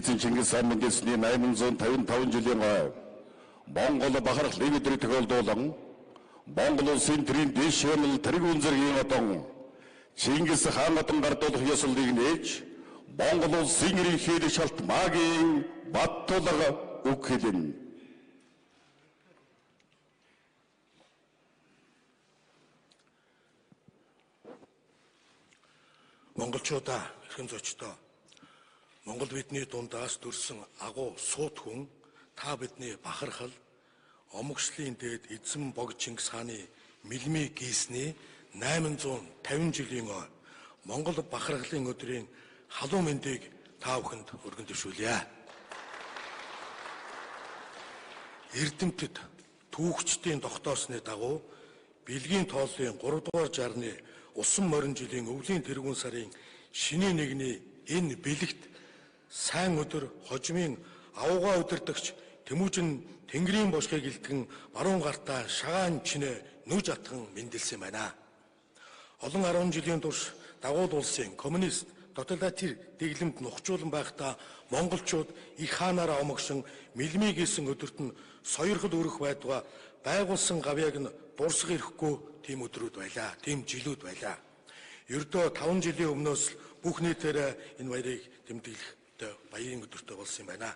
Эзэн Чингис хаан мэндэлсний 855 жилийн гой Монгол бахархлын өдрийг тохиолдуулан Монгол улсын төрийн дээш шагнал тэргүүн зэргийн одон Чингис хаан одон гардуулах ёслолыг нээж Монгол улсын ерөнхийлөгч Шалтмаагийн Баттулга үг хэлнэ. Монголчуудаа, эрхэм зочдоо, Монгол бидний дундаас төрсэн агуу суут хүн та бидний бахархал омогшлын дээд эзэн бог Чингис хааны мэлмий гийсний 850 жилийн ой Монгол бахархлын өдрийн халуун мэндийг та бүхэнд өргөн дэвшүүлье. Эрдэмтэд түүхчдийн тогтоосны дагуу бэлгийн тооллын 3 дугаар жарны усан морин жилийн өвлийн тэргүүн сарын шинийн нэгний энэ бэлэгт сайн өдөр хожмын аугаа өдөрдөгч Тэмүүжин Тэнгэрийн бошгийг илтгэн баруун гартаа шагаан чинээ нүж атхан мэндэлсэн байна. Олон 10 жилийн турш дагуул улсын коммунист тоталитар дэглэмд нухчуулан байхдаа монголчууд их хаанаараа омогшин мэлмий гисэн өдөрт нь соёрхол өрөх байтугай байгуулсан гавьяаг нь дурсах ирэхгүй тийм өдрүүд байлаа, тийм жилүүд байлаа. Ердөө 5 жилийн өмнөөс бүх нийтээр энэ баярыг тэмдэглэх баярын өдөртөө болсон юм байна.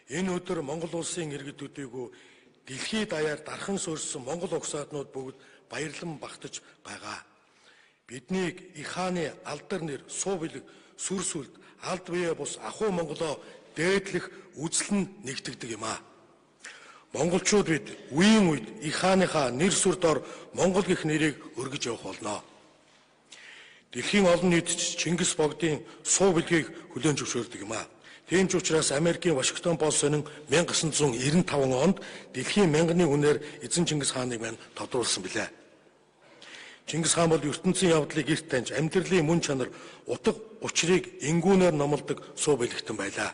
Энэ өдөр Монгол улсын иргэд төдийгүй дэлхийд даяар дархан суурьсан Монгол угсаатнууд бүгд баярлан багтаж байгаа. Биднийг их хааны алдар нэр, суу бэлэг, сүр сүлд, алд бие бус ахуй Монголоо дээдлэх үзэл нь нэгтгэдэг юм аа. Монголчууд бид үеийн үед их хааныхаа нэр сүр дор Монгол гэх нэрийг өргөж явах болно. Дэлхийн олон нийт Чингис богдын суу бэлгийг хүлээн зөвшөөрдөг юм аа. Тийм ч учраас Америкийн Вашингтон Пост сонин 1995 онд дэлхийн мянганы хүнээр эзэн Чингис хааныг мань тодруулсан билээ. Чингис хаан бол ертөнцийн явдлыг эрт таньж, амьдралын мөн чанар, утга учирыг энгүүнээр номлодог суу бэлэгтэн байлаа.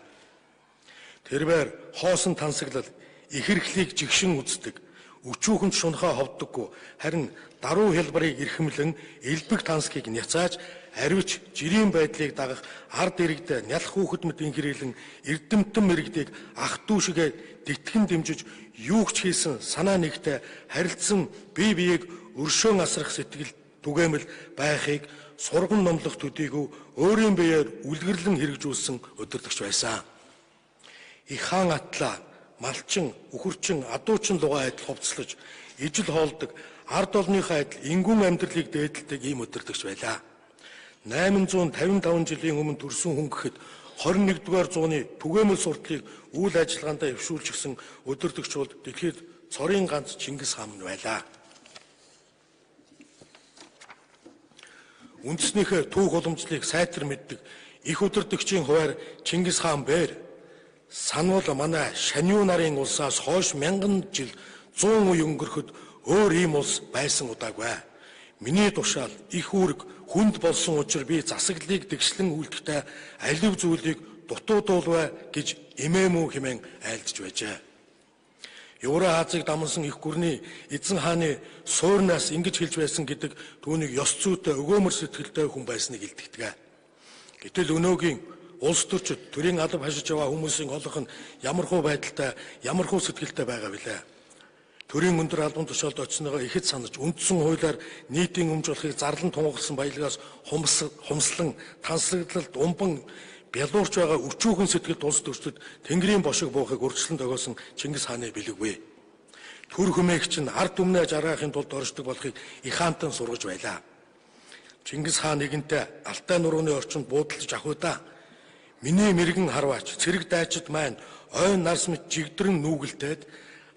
Тэрээр хоосон тансаглал, ихэрхлийг жигшин үздэг, өчүүхэнд шунхаа ховддоггүй, харин даруй хялбарыг эрхэмлэн элбэг тансгийг няцааж аривч жирийн байдлыг дагах ард иргэд нялх хүүхэд мэт инхрийлэн эрдэмтэн мэрэгдийг ах トゥ шигээ дитгэн дэмжиж юу ч хийсэн санаа нэгтэй харилцсан бие биеийг өршөөн асрах сэтгэл түгээмэл байхыг сурган номлох төдийгүй өөрийн биеэр үлгэрлэн хэрэгжүүлсэн удирдагч байсан. Их хаан атлаа малчин, үхэрчин, адуучин лугаа адил хувцлаж, ижил хоолдог, ард олныхоо адил энгүүн амьдралыг дээдэлдэг ийм удирдагч байлаа. 855 жилийн өмнө төрсэн хүн гэхэд 21-р зууны түгээмэл суртлыг үйл ажиллагаандаа эвшүүлчихсэн удирдагч бол дэлхийд цорын ганц Чингис хаан байлаа. Үндснийхээ түүх уламжлалыг сайтар мэддэг их удирдагчийн хуваар Чингис хаан бээр санвал манай Шанью нарын улсаас хойш мянган жил 100 үе өнгөрөхөд өөр ийм улс байсан удаагүй. Миний тушаал их үүрэг хүнд болсон учир би засаглалыг дэгшлэн үлдэхдээ алив зүйлийг дутуудуулвэ гэж эмээмүү хэмээн айлдж байжээ. Евро Азийг дамнасан их гүрний эзэн хааны суурнаас ингэж хэлж байсан гэдэг түүнийг ёс зүйтэй өгөөмөр сэтгэлтэй хүн байсныг илтгэдэг. Гэтэл өнөөгийн улс төрчид төрийн алба хашиж яваа хүмүүсийн олох нь ямархуу байдалтай, ямархуу сэтгэлтэй байгаа вүлээ. Төрийн өндөр албан тушаалд очсоногоо ихэд санаж үндсэн хуулиар нийтийн өмч болохыг зарлан тунгагласан баялагаас хумслан тансаглалд умбан бялуурч байгаа өчүүхэн сэтгэлд улс төрчдөд Тэнгэрийн бошиг буухыг урьдчилан догоосон Чингис хааны бэлэгвэ. Төр хүмээгч нь ард түмнээ жаргаахын тулд оршдог болохыг их хаантан сургаж байлаа. Чингис хаан нэгэнтээ Алтай нурууны орчинд буудалж ахуйдаа миний мэрэгэн харваач цэрэг дайчид маань ойн нарс мэт жигдрэн нүүгэлтээд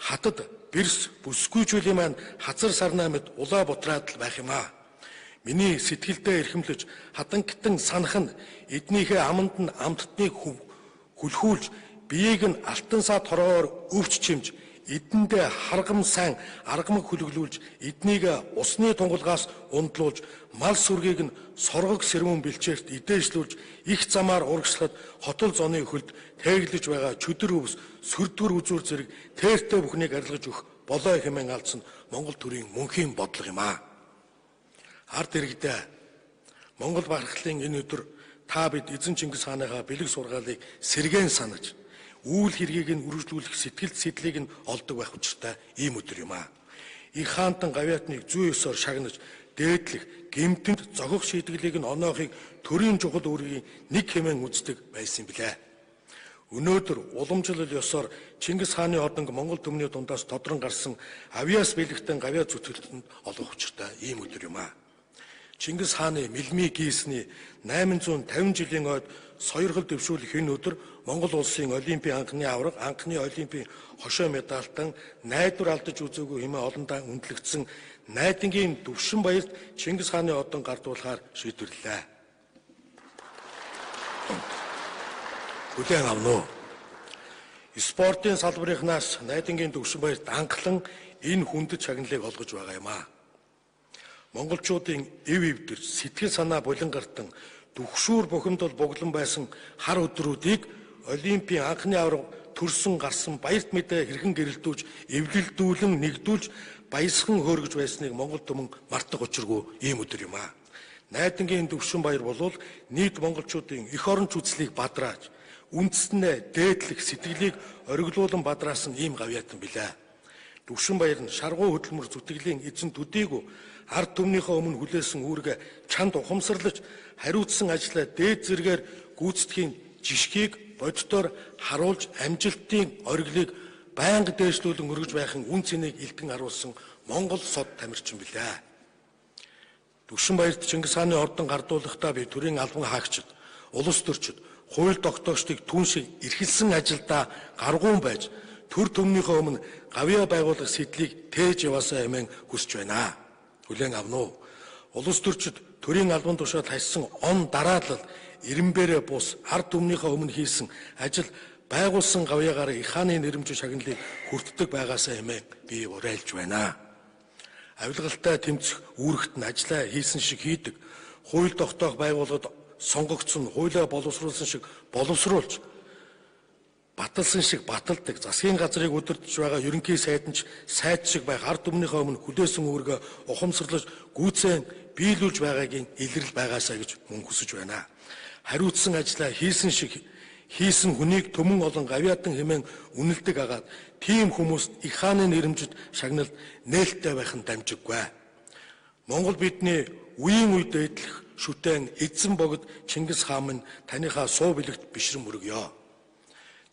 хатад бэрс бүсгүйчүүлийн маань хазар сарнаа мэт улаа бутраад л байх юм аа. Миний сэтгэлдээ эрхэмлэж хатангтан санах нь эднийхээ аманд нь амттныг хүлхүүлж биеийг нь алтан саа торгоор өвч чимж эдэндээ харгам сайн аргамаг хүлэглүүлж эднийг усны тунгалгаас ундлуулж мал сүргийг нь соргог сэрүүн бэлчээрт идээшлүүлж их замаар урагшлахад хотол зоны хөлд тээглэж байгаа чөдөр өвс сөрдгөр үзүүр зэрэг тээртэй бүхнийг арилгаж өгөх болоо хэмээн алдсан Монгол төрийн мөнхийн бодлого юм аа. Ард иргэдээ Монгол бахархлын энэ өдөр та бид эзэн Чингис хааныхаа бэлэг сургаалыг сэргээн санаж үйл хэргийг нь үргэлжлүүлэх сэтгэл сэтлийг нь олдог байх учиртай ийм өдөр юм аа. Их хаантан гавьяатныг зүй ёсоор шагнаж дээдлэх, гэмтэнд зохих шийтгэлийг нь оноохыг төрийн чухал үүргийн нэг хэмээн үздэг байсан билээ. Өнөөдөр уламжлал ёсоор Чингис хааны одонг Монгол түмний дундаас тодрон гарсан авиас бэлэгтэн гавьяа зүтгэлтэнд олгох учиртай ийм өдөр юм аа. Чингис хааны мэлмий гийсний 850 жилийн ойд сойрхол дэвшүүлэх энэ өдөр Монгол улсын олимпийн анхны аварга, анхны олимпийн хошой медальтан найдвар алдаж үзээгүй хэмээн олондаа үнэлэгдсэн найдангийн төвшин баярт Чингис хааны одон гардуулахаар шийдвэрлэлээ. Хүлээн авна уу? Спортын салбарынхнаас найдангийн төвшин баярт анхлан энэ хүндэт шагналыг олгож байгаа юм аа. Монголчуудын эв эвдэрч сэтгэл санаа булангартан түгшүүр бухимдал буглан байсан хар өдрүүдийг олимпийн анхны аварга төрсөн гарсан баярт мэдээ хэрхэн гэрэлтүүлж эвлэлдүүлэн нэгдүүлж баясхан хөөргөж байсныг Монгол түмэн мартах учиргүй ийм өдөр юм аа. Найдангийн төвшин баяр болвол нийт монголчуудын эх орон зүцлийг бадрааж үндэстнээ дээдлэх сэтгэлийг ориглуулан бадраасан ийм гавьяатан билээ. Төвшин баяр нь шаргуу хөдөлмөр зүтгэлийн эзэн төдийгүй ард түмнийхээ өмнө хүлээсэн үүргээ чанд ухамсарлаж хариуцсан ажлаа дээд зэргээр гүйцэтгэхийн жишгийг боддоор харуулж амжилтын ориглыг байнга дээшлүүлэн өргөж байхын үн цэнийг илтгэн харуулсан Монгол сод тамирчин билээ. Төвшин баярт Чингис хааны ордон гардуулахдаа би төрийн албан хаагчид, улс төрчид, хууль тогтоогчдыг түн шиг эрхэлсэн ажилдаа гаргуун байж төр түмнийхээ өмнө гавьяа байгуулах сэтлийг тээж яваасаа хэмээн хүсэж байна. Хүлээн авна уу? Улс төрчид төрийн албан тушаал хассан он дараалал эренбэрээ бус ард түмнийхээ өмнө хийсэн ажил байгуулсан гавьяагаар их хааны нэрэмжит шагналыг хүртдэг байгаасаа хэмээн би уриалж байна. Авилгалтай тэмцэх үүрэгт нь ажлаа хийсэн шиг хийдэг, хууль тогтоох байгууллагад сонгогдсон, хуулиа боловсруулсан шиг боловсруулж, баталсан шиг баталдаг, засгийн газрыг удирдах байгаа ерөнхий сайд нь ч сайд шиг байх ард түмнийхээ өмнө хүлээсэн үүргээ ухамсарлаж гүйцэн биелүүлж байгаагийн илрэл байгаасаа гэж мөн хүсэж байна. Хариуцсан ажлаа хийсэн шиг хийсэн хүнийг түмэн олон гавьяатан хэмээн үнэлдэг агаад тийм хүмүүст их хааны нэрэмжит шагналд нээлттэй байх нь дамжиггүй. Монгол бидний үеийн үе дээдлэх шүтэн эзэн богд Чингис хаан минь таныхаа суу бэлэгт бишрэн мөргөё.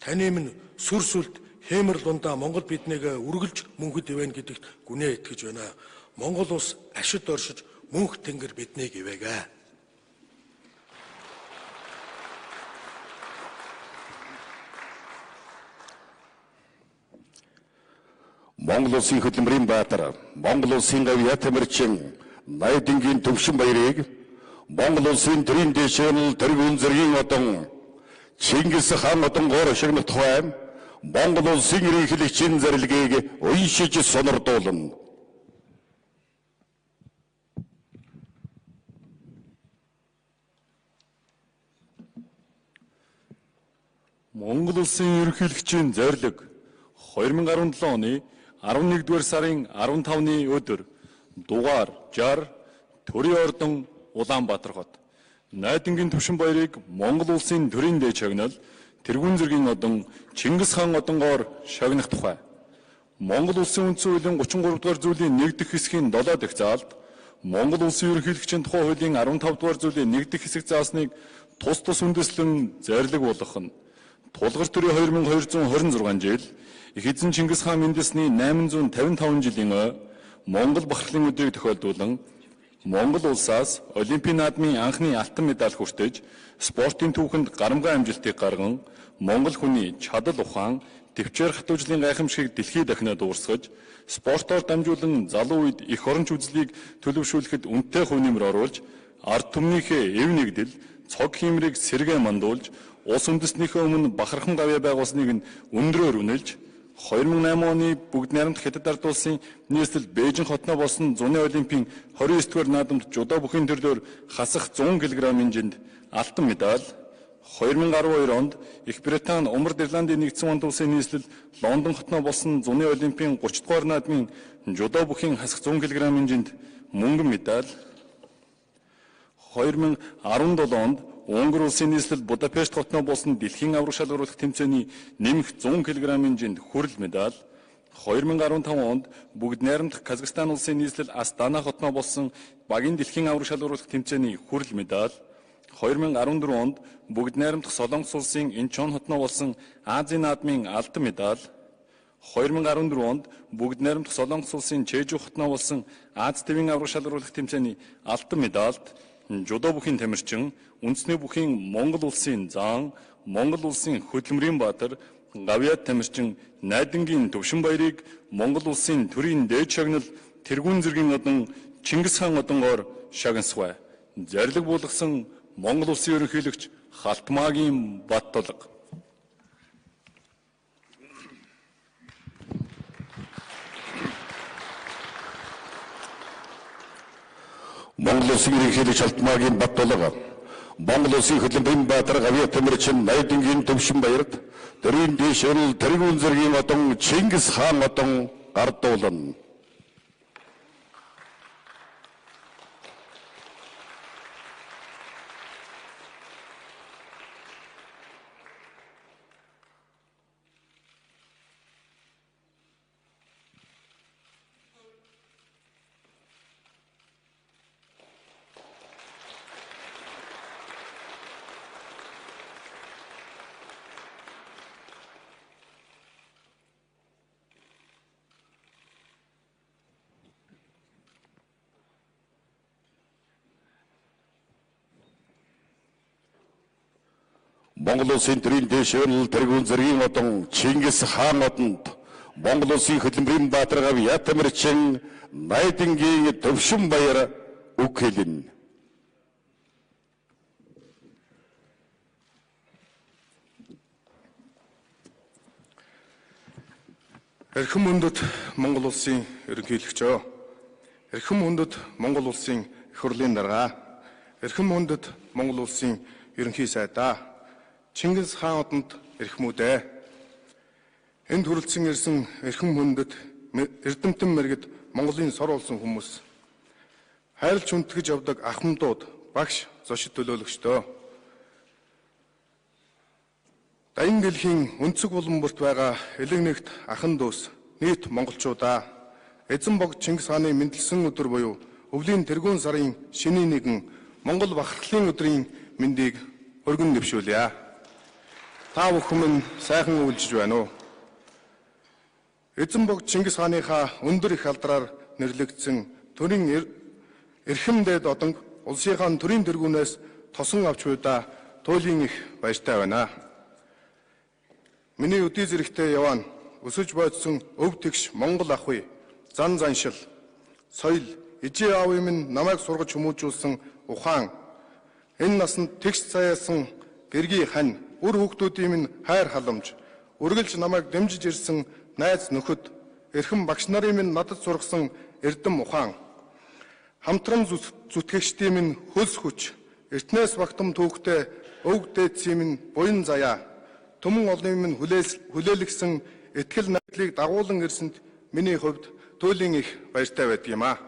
Таны минь сүр сүлд хэмэр лундаа Монгол биднийг үргэлж мөнхөд ивэн гэдэгт гүнээ итгэж байна. Монгол улс ашид оршиж мөнх тэнгэр биднийг ивэгэ. Монгол улсын хөдөлмөрийн баатар, Монгол улсын гавьяа тамирчин найдангийн төвшин баярыг Монгол улсын төрийн дэшээнл тэргүүн зэргийн одон Чингис хаан одонгоор шагнах тухай Монгол улсын ерөнхийлөгчийн зарлигийг уншиж сонирдуулна. Монгол улсын ерөнхийлөгчийн зорилго 2017 оны 11-р сарын 15-ны өдөр дугаар 60 төрийн ордон Улаанбаатар хот. Найдангийн төвшин баярыг Монгол улсын төрийн дээд шагнал тэргүүн зэргийн одон Чингис хаан одонгоор шагнах тухай. Монгол улсын үндсэн хуулийн 33 дугаар зүйлийн 1 дэх хэсгийн 7 дэх заалд Монгол улсын ерөнхийлөгчийн тухай хуулийн 15 дугаар зүйлийн 1 дэх хэсэг заасныг тус тус үндэслэн зорилго болгох нь Тулгар төрийн 2226 жил их эзэн Чингис хаан үндэсний 855 жилийн ой Монгол бахархлын өдрийг тохиолдуулан Монгол улсаас Олимпийн наадмын анхны алтан медаль хүртэж спортын түүхэнд гарамгай амжилтыг гарган Монгол хүний чадал ухаан төвчээр хатуужлын гайхамшигыг дэлхийд дахинд дуурсгаж спортоор дамжуулан залуу үед эх оронч үзлийг төлөвшүүлэхэд үнэтэй хувь нэмэр оруулж ард түмнийхээ эв нэгдэл цог хиймрийг сэргээ мандуулж улс үндэстнийхээ өмнө бахархан гавьяа байгуулсныг нь өндрөөр үнэлж 2008 оны бүгд найрамдах Хятад ард улсын нийслэл Бээжин хотноо болсон зуны олимпийн 29 дугаар наадамд жудо бүхийн төрлөөр хасах 100 кг-ын жинд алтан медаль 2012 онд Их Британи Умард Ирландын нэгдсэн вант улсын нийслэл Лондон хотноо болсон зуны олимпийн 30 дугаар наадмын жудо бүхийн хасах 100 кг-ын жинд мөнгөн медаль 2017 онд Унгар улсын нийслэл Будапешт хотноо болсон дэлхийн аварга шалгаруулах тэмцээний нэмэх 100 кг-ын жинд хүрэл медаль, 2015 онд бүгд найрамдах Казахстан улсын нийслэл Астана хотноо болсон багийн дэлхийн аварга шалгаруулах тэмцээний хүрэл медаль, 2014 онд бүгд найрамдах Солонгос улсын Инчон хотноо болсон Азийн наадмын алтан медаль, 2014 онд бүгд найрамдах Солонгос улсын Чежу хотноо болсон Ази тивийн аварга шалгаруулах тэмцээний алтан медальд жудо бүхийн тамирчин, үндэсний бүхийн Монгол улсын заан, Монгол улсын хөдөлмөрийн баатар, Гавьяат тамирчин Найдангийн Төвшин баярыг Монгол улсын төрийн дээд шагнал тэргүүн зэргийн одон Чингис хаан одонгоор шагнасвай. Зорилго буулгасан Монгол улсын ерөнхийлөгч Халтмаагийн Баттулга. Монгол улсын ерөнхийлөгч Халтмаагийн Баттулга Монгол улсын хөдөлмөрийн баатар Гавьяат тамирчин Найдангийн Төвшин баярт төрийн дээшэрэл тэргүүн зэргийн одон Чингис хаан одон гардуулна. Монгол улсын төрийн дээшэрэл тэргүүн зэргийн одон Чингис хаан одонд Монгол улсын хөдөлмөрийн баатар Гавьяат тамирчин Найдангийн Төвшин баяр үг хэлнэ. Эрхэм хүндэт Монгол улсын ерөнхийлөгчөө, эрхэм хүндэт Монгол улсын их хурлын дарга, эрхэм хүндэт Монгол улсын ерөнхий сайдаа, Чингис хаан одонд эрхмүүдээ. Энд хүрэлцэн ирсэн эрхэм хүндэт эрдэмтэн мэргэд Монголын сор болсон хүмүүс, хайрлж хүндэтгэж явдаг ахмадууд, багш, зочид төлөөлөгчдөө. Даян дэлхийн өнцөг булан бүрт байгаа элэг нэгт ахан дүүс нийт монголчуудаа, эзэн богд Чингис хааны мэндэлсэн өдөр буюу өвлийн тэргүүн сарын шинийн нэгэн Монгол бахархлын өдрийн мэндийг өргөн дэвшүүлье. Та бүхэн минь сайхан үйлжиж байна уу? Эзэн богд Чингис хааныхаа өндөр их алдраар нэрлэгдсэн төрийн эрхэм дээд одонг улсынхаа төрийн тэргүүнээс тосон авч буйдаа туйлын их баяртай байна. Миний өдий зэрэгтэй яваа өсөж бодсон өв тэгш Монгол ах бие, зан заншил, соёл, ижээ аавын минь намайг сургаж хүмүүжүүлсэн ухаан, энэ насанд тэгш заяасан гэргий хань, үр хүүхдүүдийн минь хайр халамж, үргэлж намайг дэмжиж ирсэн найз нөхөд, эрхэм багш нарын минь надад сургасан эрдэм ухаан, хамтран зүтгэгчдийн минь хөлс хүч, эртнээс багтам түүхтэй өвг дээдсийн минь буян заяа, түмэн олнын минь хүлээлгсэн итгэл найдлыг дагуулan ирсэнд миний хувьд туйлын их баяртай байдаг юм аа.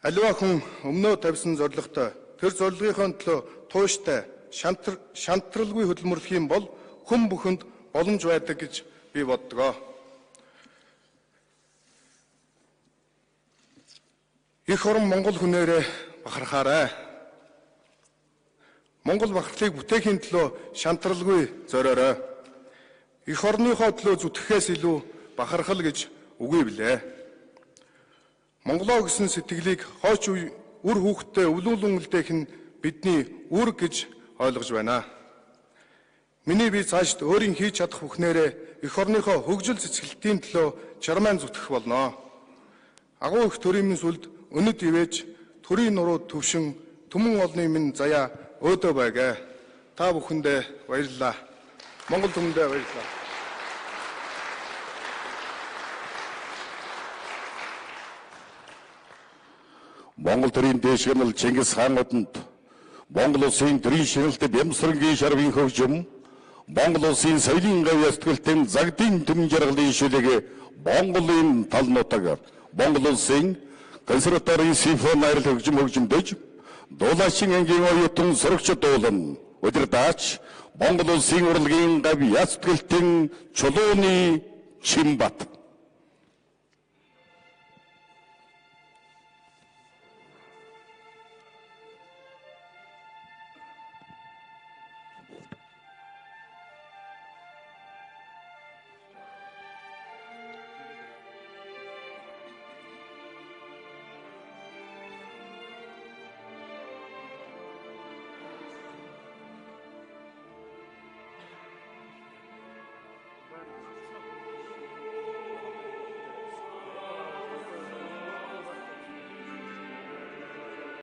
Аливаа хүн өмнөө тавьсан зорилготой, тэр зорилгынхоо төлөө тууштай, шантралгүй хөдөлмөрлөх юм бол хүн бүхэнд боломж байдаг гэж би боддгоо. Их орон Монгол хүнээрээ бахархаарай. Монгол бахархлыг бүтээхийн төлөө шантралгүй зориорой. Эх орныхоо төлөө зүтгэхээс илүү бахархал гэж үгүй билээ. Монголоо гэсэн сэтгэлийг хойч үе үр хүүхдтэй өвлүүлэн үлдээх нь бидний үүрэг гэж ойлгож байна. Миний бие цаашд өөрийн хийж чадах бүхнээрээ эх орныхоо хөгжил цэцгэлтийн төлөө чармайн зүтгэх болно. Агуу их төрийн минь сүлд өнөд ивэж төрийн нуруу төвшин түмэн олны минь заяа өөдөө байгээ. Та бүхэндээ баярлалаа. Монгол түмэндээ баярлалаа. Монгол төрийн дээшгэнэл Чингис хаан одонд Монгол улсын төрийн шинэлтэд Бямсрангийн шарвын хөгжим, Монгол улсын соёлын гавь ёсдголтын загдын төмөн жаргалын шүлэг Монголын тал нутаг, Монгол улсын консерваторийн симфони найрал хөгжим хөгжимдөж, Дулаачин ангийн оюутан сөрөгч дуулан удирдаач Монгол Улсын урлагийн гав яцтгэлтэн Чулууны Чимбат.